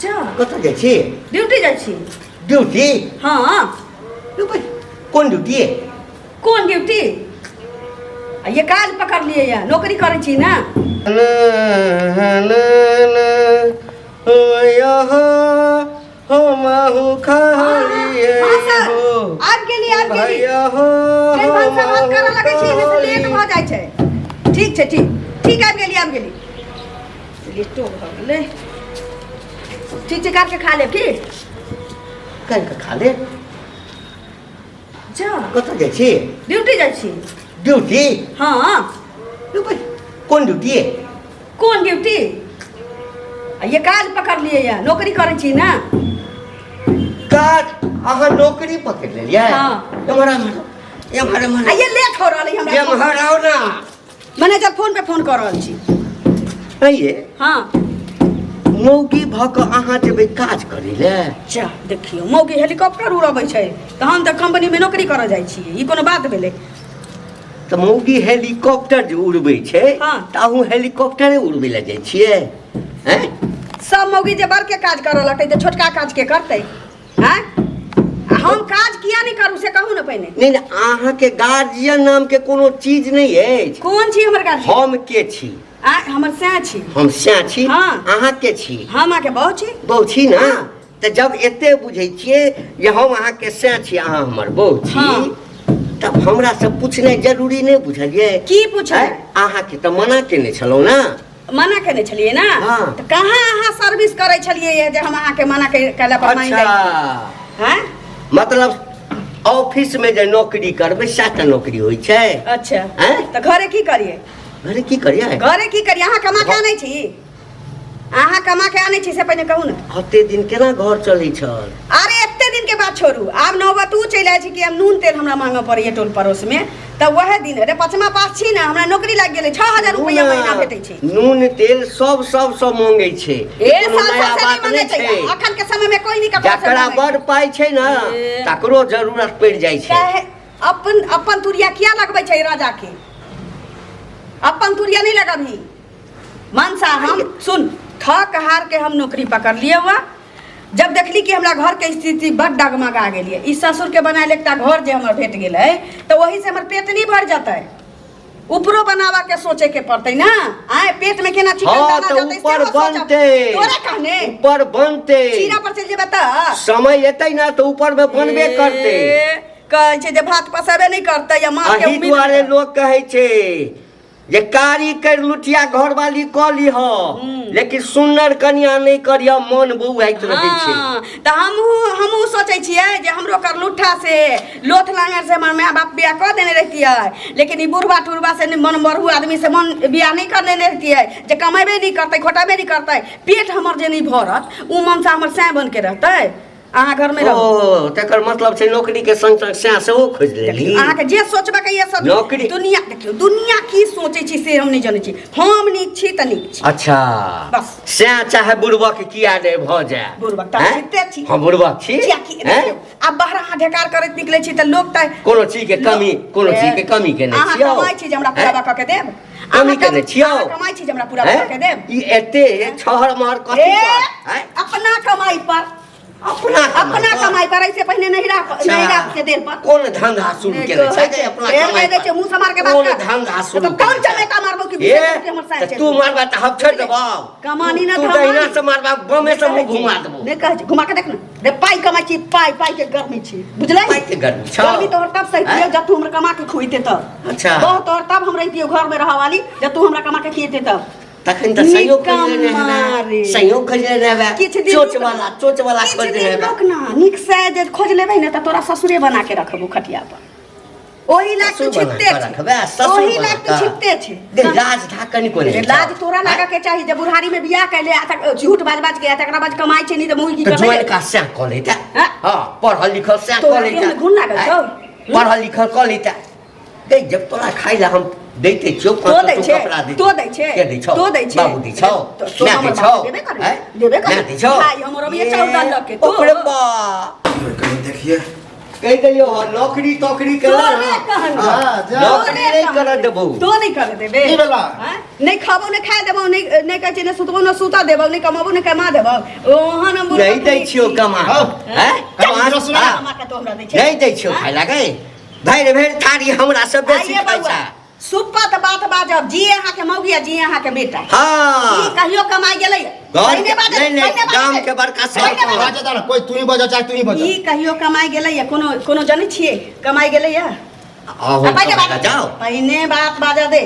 जा। कतऽ जाइ छी? ड्यूटी जाइ छी। ड्यूटी? हाँ। कोन ड्यूटी? कोन ड्यूटी? आ ये काज पकड़ लिए या नौकरी करै छी ना। आबि गेली, आबि गेली। फेर भनसा भात करऽ लगै छी, एहिमे से लेट भऽ जाइ छै। ठीक छै, ठीक ठीक, आबि गेली, आबि गेली। लेटो भऽ गेलै। ठीक छै, काट के खा लेब की? काटि कऽ खा लेब। जा। कतऽ जाइ छी? ड्यूटी जाइ छी। ड्यूटी? हाँ। कोन ड्यूटी? कोन ड्यूटी? आ ये काज पकड़ लिए या नौकरी करै छी ना। काज? अहाँ नौकरी पकड़ लेलियै? हाँ। एम्हर एम्हर एम्हर एम्हर। आ ये लेट हो रहल है हमरा। एम्हर आउ ना। मैनेजर फोन पे फोन कर रहल छी। अइये। हाँ। मौगी भऽ कऽ अहाँ जेबै काज करै लए? जा देखियौ, मौगी हेलीकॉप्टर उड़बै छै तऽ हम तऽ कंपनीमे नौकरी करऽ जाइ छियै, ई कोनो बात भेलै? तऽ मौगी हेलीकॉप्टर जे उड़बै छै, हाँ। तऽ अहूँ हेलीकॉप्टरे उड़बै लए जाइ छियै? हैं? सब मौगी जे बड़के काज करऽ लगतै तऽ छोटका काज के करतै? आँय, आ हम काज किया नहि करू से कहू ने पहिने। नहि नहि, अहाँके गार्जियन नामके कोनो चीज नहि अछि। कोन छी हमर गार्जियन? हम के छी? आँय, हमर सैं छी। हम सैं छी? हाँ। अहाँ के छी? हम अहाँके बहू छी। बहू छी ने? हाँ। तऽ जब एते बुझै छियै जे हम अहाँके सैं छी, अहाँ हमर बहू छी, हाँ। तब हमरा से पूछनाइ जरूरी नहि बुझलियै? की पूछनाइ? आँय, अहाँके तऽ मना केने छलहुँ ने। मना केने छलियै ने? हाँ। तऽ कहाँ अहाँ सर्विस करै छलियै जे हम अहाँके मना केला पर मानि अच्छा। जाइ? आँय? मतलब ऑफिस में जे नौकरी करबै सएह टा नौकरी होइ छै? अच्छा। आँय? तऽ घरे की करियै? घरे की करियै? घरे की करियै? अहाँ कमा के आनै छी? अहाँ कमा के आनै छी से पहिने कहू ने। एते दिन केना घर चलै छल? अरे एते दिन के बात छोड़ू, आब नौबत उ चलि आयल छै कि आब नून तेल हमरा मांगऽ पड़ैया टोल पड़ोस में। तऽ वएह दिन रे पचमा पास छी ने, हमरा नौकरी लागि गेलै, 6000 रुपैआ महीना भेटै छै। नून तेल सब सब सब मांगै छै। ए, कोनो सब नया सब से बात नहि नहि मांगै छै। छै। अखन के समय में कोई नहीं ककरो से जकरा मांगै बड़ छै। पाइ छै ने ए। तकरो जरूरत पड़ि जाइ छै। काहे अपन अपन तुरिया किया लगबै छै राजा के? अपन तुरिया नहीं लगबही मनसा। हम सुन, थक हार के हम नौकरी पकड़ लिए हुआ। जब देखली कि हमरा घर के स्थिति बड डगमगा गेलियै, ई ससुर के बनायल एकटा घर जे हमर भेट गेलै तऽ ओही से हमर पेट नहीं भर जतै, ऊपरो बनावा के सोचे के पड़तै ना। आय पेट में केना चिकन हाँ, दाना तऽ जतै ऊपर सेहो सोचब। बनतै। तोरा कहने ऊपर बनतै। चीरा पर चलि जेबै तऽ समय एतै ना तऽ ऊपर में बनबे करतै। ए, कहै छै जे भात पसेबे नहि करतै या माँ के एहि उम्मीद दुआरे लोक कहै छै जे कारी कर लुटिया घरवाली कऽ लिह, लेकिन सुन्नर कनिया नहि करिह, मन बौआइत रहै छै। हाँ, तऽ हमहूँ हमहूँ सोचै छियै जे हमरो करलुट्ठा से लोथ लांगर से हमर माय बाप बियाह कऽ देने रहितियै, लेकिन ई बुढ़बा टुढ़बा से मन मरहू आदमी से मन बियाह नहि करने रहितियै जे कमेबे नहि करतै, खोटेबे नहि करतै, पेट हमर जे नहि भरत ओ मनसा हमर सैं बनके रहतै। अहाँ घर में रहू। ओ तकर मतलब छै नौकरी के संग संग सैं सेहो खोजि लेली। अहाँके जे सोचबा के ये सब नौकरी। दुनिया देखियौ, दुनिया की सोचै छी से हम नहि जनै छी, हम नीक छी तऽ नीक छी। अच्छा। बस। सैं चाहे बुड़बक किया नहि भऽ जाय। बुड़बक तऽ हैं? जीते छी। हम बुड़बक छी? किया कि हैं? देखियौ, आब बाहर अहाँ ढेकार करैत निकलै छी तऽ लोक तऽ कोनो चीज के कमी, कोनो चीज के कमी के नहि अहाँ छियौ। कमाइ छी जे हमरा हैं? पूरा कऽ के देब? कमी अहाँ केने छियौ? अहाँ कमाइ छी जे हमरा पूरा हैं? कऽ के देब? ई एते छहर महर कथी ए, पर? हैं? अपना कमाई पर। अपना कमाई अपना पर? कमाई पर, ऐसे पहिने नहीं रह, अच्छा। नहीं रह के देल पर। कोन धंधा शुरू नहि केने कहै छै छै। अपना फेर कमाई कहि दै पर? छै, मुँह सम्हार के बात कोन कर। धंधा शुरू तऽ कोन केने छै? चमेटा मारबो कि ए, बिसरि गेल हमर साँझ तऽ छै। तू मारबा तऽ हम छोड़ि देबौ। कमानी ना तू धमानी। दहिना से मारबा, बमे से मुँह घुमा देबौ। नहि कहै छै, घुमा के देख ने। रे पाइ कमाइ छी, पाइ पाइ के गर्मी छी, बुझलै? पाइ के गर्मी छौ। गर्मी तोहर तब सहितियौ हैं? जब तू हमरा कमा के खुइते तब। अच्छा। बहुत तोहर तब हम रहितियौ घर में रहऽ वाली जब तू हमरा कमा के खिएते तब। तखन तऽ सहयोग खोजि लेने निकम्मा हेबै। रे। सहयोग खोजि लेने हेबै। किछु दिन चोच रुक वाला, चोच वाला किछु खोजि दिन लेने हेबै। रुक ना, नीक से जे खोज लेबै ने तऽ तोरा ससुरे बना के रखबू खटिया पर। ओही लाग तू ससुर बना छिपते कऽ छै। रखबै, ससुर ओही बना लाग तू कऽ। छिपते छै। गे, लाज धाक कनिको नहि रे, छै। लाज तोरा लागऽ के चाही जे बुढ़ारी में बियाह कैले आ तक झूठ बाज बाज के आ तकरा बाद कमाई छै नहीं तऽ मुँह की तऽ करबै? जुआनका सएह कऽ लैता। हाँ? हाँ, पढ़ल लिखल सएह तोरा कऽ लैता। देह में घुन लागल छौ? पढ़ल लिखल कऽ लैता। गै, जब तोरा खाइ लए हम दैते छियौ, तो पाँच दै सौ छै, कपड़ा दै तो दै छै, के दै छौ? तो दै छै। बाबू दै छौ, तो माय हमर दै छौ, बाबू देबे करै, हैं? देबे करै। माय दै छौ। भाई हमर अभी चाउर डाल लके तो। ओकरे बा। कहीं देखिए। कहि देलियौ हँ, नौकरी तोकरी के तोरे कहलौ। हाँ, जा, जा। नौकरी नहि करऽ देबौ। तो नहीं करे देबे। की भेला? आँय? नहीं खाबो नहीं खाए देबो, नहीं नहीं कहै छै, नहीं सुतबो नहीं सुता देबो, नहीं कमाबो नहीं कमा देबो, ओहन हम नहीं दै छियौ कमा। हौ। हैं? कमा कमा सुना। हाँ। कमा के तो हमरा दै छै। नहीं दै छियौ खाय लगे, भरि भरि थारी हमरा से बेसी आइए खाइ बौआ, छै। सुपत बात बाजब, जी अहाँके मौगी आ जी अहाँके बेटा। हाँ। ई कहियो कमाइ गेलै? घर पहिने के बाजब, नहीं नहीं पहिने बाजब। गाम के बड़का पहिने सब बाजब। बाजऽ दे ने, कोई तू ही बजऽ चाहे तू ही बजऽ। ई कहियो कमाइ गेलै या? कोनो कोनो जनै छियै कमाइ गेलै या? आहो आ, पहिने कमाइ बात जाओ। पहिने बात बाजऽ दे,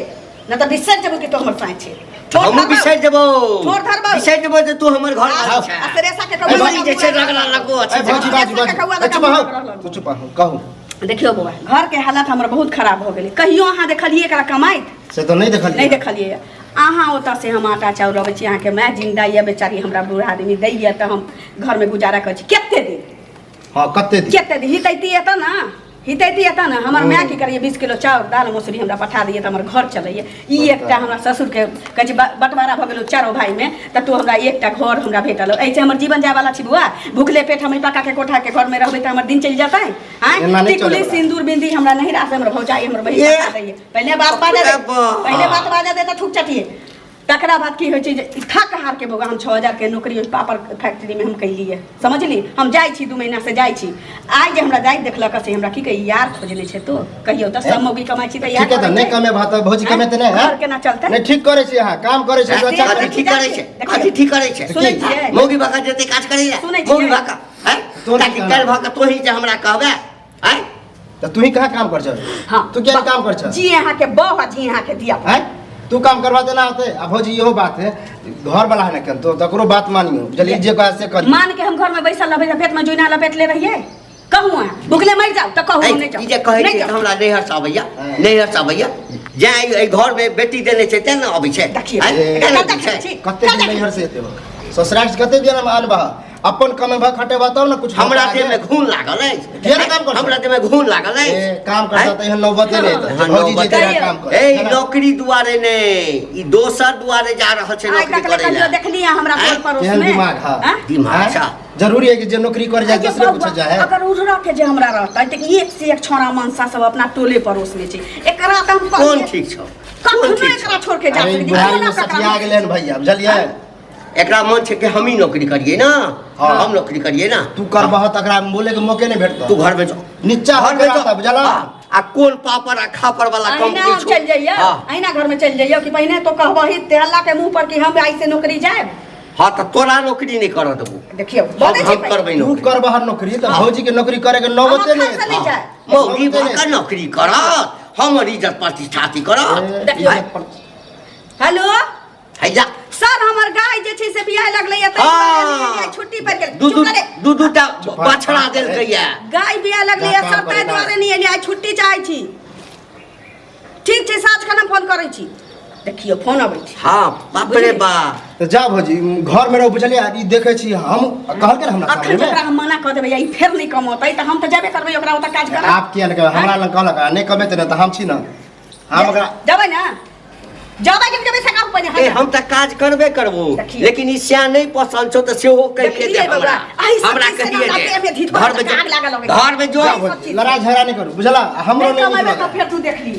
न तऽ बिसरि जेबो कि तो हमर साँय छै। ठोर हमहूँ धरबौ। बिसरि जेबौ। ठोर धरबौ। बिसरि जेबौ जे तू हमर घर आ वाली छै। आ श्रेषा के ए, कौआ भौजी जे छै रगड़ा लगो ए, छै। भौजी बाजू बाजू। कौआ ए, लगा चुप हो, रहल। तू चुप हो, कहू। देखियौ बौआ, घर के हालत हमर बहुत खराब भऽ गेलै। कहियो अहाँ देखलियै एकरा कमाइत? से तऽ नहि देखलियै। नहि देखलियै। अहाँ ओतऽ से हम आटा चाउर लबै छी, अहाँके माय जिंदा यऽ बेचारी, हमरा बूढ़ा आदमी दैया तऽ हम घरमे गुजारा करै छी। कते दिन? हाँ, कते दिन? कते दिन हितैती एतऽ ने, हितैती एतऽ ने। हमर माय की करैए, 20 किलो चाउर दालि मसुरी हमरा पठा दैए तऽ हमर घर चलैए। ई एकटा हमरा ससुरके कहै छै, बँटवारा भऽ गेलौ चारो भाइमे तऽ तू हमरा एकटा घर हमरा भेटल। एहिसँ हमर जीवन जायवला छी बौआ? भुखले पेट हम एहि पक्काके कोठाके घरमे रहबै तऽ हमर दिन चलि जेतै? आँय, एना नहि टिकुली चलैवला। सिन्दूर बिन्दी हमरा नहिरा से हमर भौजाई हमर बहिन ए। पठा दैए। पहिले बात बाजा दे, बाप रे बाप। पहिले बात बाजा दे तऽ थूक चटिए। तकरा बाद की होइ छै जे ई थक हार के बौआ हम 6000 के नौकरी ओहि पापड़ फैक्ट्रीमे हम कैलियै, समझली? हम जाइ छी, 2 महीना से जाइ छी। आइ जे हमरा जाइत देखलक से हमरा की कही, यार खोजने छै। तो कहियौ तऽ, सब मौगी कमाइ छी तऽ यार ठीक है तऽ करै नहि छै? कमेबा तऽ भौजी कमेतै नहि? घर केना चलतै? नहि, ठीक करै छी अहाँ, काम करै छी तऽ अच्छा कथी करै छी। ठीक करै छै? देखियौ। कथी ठीक करै छै? सुनै छियै? मौगी भाका जते काज करै सुनै ले, छियै? मौगी भाका हैं तोहर ताकि की काल्हि कहना? भाका तोही जे हमरा कहबे हैं। तऽ तू ही कहाँ काम कर छ? हाँ। तू किया नहि काम कर छ? जी अहाँके बह आ जी अहाँके दिया। हैं, तू काम करवा देना होते। आ भौजी, इहो बात है, घर वाला है ना केन तो तकरो बात मानियो, बुझलियै? जे कहे से करियो। मान के हम घर में बैसल रहबै तऽ पेट में जोइना लपेट ले रहियै? कहू अहाँ, भुखले मरि जाउ तऽ कहू, हम नहि ई जाउ। जे कहै नहि छै जाउ। हमरा नैहर से अबैया, हाँ। नैहर से अबैया, जैं एहि घर में बेटी देने छै तें ने अबै छै। देखियौ। हैं? ए, तें ने कतऽ अबै छै। छी? कते दिन नैहर से एते हो? ससुराल से कते दिन हम आनबह? अपन कमेबह खटेबह तब ने कुछ। हमरा देह में घून लागल अछि। किया ने काम करछौ? हमरा देह में घून लागल अछि। ए, काम करता तऽ एहन नौबते नहि एतै। एहन भौजी नौबत जे नहि। काम कर। ए, नौकरी दुआरे ने, ई दोसर दुआरे जा रहल छै आइ नौकरी तक ले करै कहियो लए। देखलियै हमरा टोल पड़ोस केहन में? दिमाग, हाँ। आँय? दिमाग आँय? छा। जरूरी है कि जे नौकरी कर जाए आगे दूसरे बौआ, पूछे जाए है। अगर उधरा के जे हमरा रहतै तऽ एक से एक छौड़ा मनसा सब अपना टोले पड़ोस में छै। एकरा तऽ हम कोन कहलियै, ठीक छौ? कोन कखनो ठीक छौ? एकरा छोड़ के जा अरे सकै छी, बुढ़ारी कोना में ककरा सठिया गेलै हन भैया, बुझलियै? एकरा मन छै कि हम ही नौकरी करिए ना। हाँ। हम नौकरी करिए ना। तू करबह तकरा बोले के मौके नहीं भेटतौ। तू घर में जो नीचा घर में होके जो रहता, बुझला? हाँ, आ कोन पापड़ आ खापड़ वाला अहिना कंपनी हम छौ? चलि जइयो। हाँ। अहिना घर में चलि जइयो कि पहिने तो कहबही तेहल्ला के मुंह पर कि हम आइ से नौकरी जायब? हाँ, तऽ तोरा नौकरी नहीं करऽ देबो। देखियौ, हम बजै छै हम पहिने। करबै तू नौकरी। करबह नौकरी तऽ भौजी के नौकरी करे के नौबते हम नहीं अखन से नहि एतै। जायब। मौगी नौबते भऽ नहि कऽ नौकरी करत, हमर इज्जत प्रतिष्ठा अथी करत। एतै। देखियौ। इज्जत पर- हेलो है जा। सर, हमर गाय जे छै से बियाह लगलै या, ताहि हाँ। दुआरे नहि एलियै, छुट्टी पर गेल। दू चुप दू करे। दू दू टा चुप बछड़ा कर। देलकै या। गाय बियाह लगलै या जा, सर, काम ताहि करे दुआरे नहि एलियै, आइ छुट्टी चाहै छी। ठीक छै, साँझ खन हम फोन करै छी। देखियौ, फोन अबै छै। हाँ, बाप रे बाप। तऽ जा भौजी, घर में रहो, बुझलियै? ई देखै छी हम, कहलकै ने हमरा अखन सामने जे ओकरा में। हम मना कऽ देबै या ई फेर नहि कमौतै तऽ हम तऽ जेबे करबै ओकरा ओतऽ काज करऽ। आप किया नहि कहबै? हमरा लग कहलक आ नहि कमेतै ने तऽ हम छी ने, हम ओकरा जेबै ने, जेबै कि जेबै से कहू पहिने। ए, हम तऽ काज करबे करबो। देखियौ। लेकिन ई सएह नहि पसन्द छौ तऽ सेहो कहि के दे। देखलियै बौआ, हमरा एहि सब हमरा चीज से कहिए ना दे। देह में धीधो घर में आग लागल लगै छै। घर में जो एहि सब चीज से। लड़ाई झगड़ा नहि करू, बुझला? हमरो नहि नहि नीक कमेबै तऽ लगै। फेर तू देखली।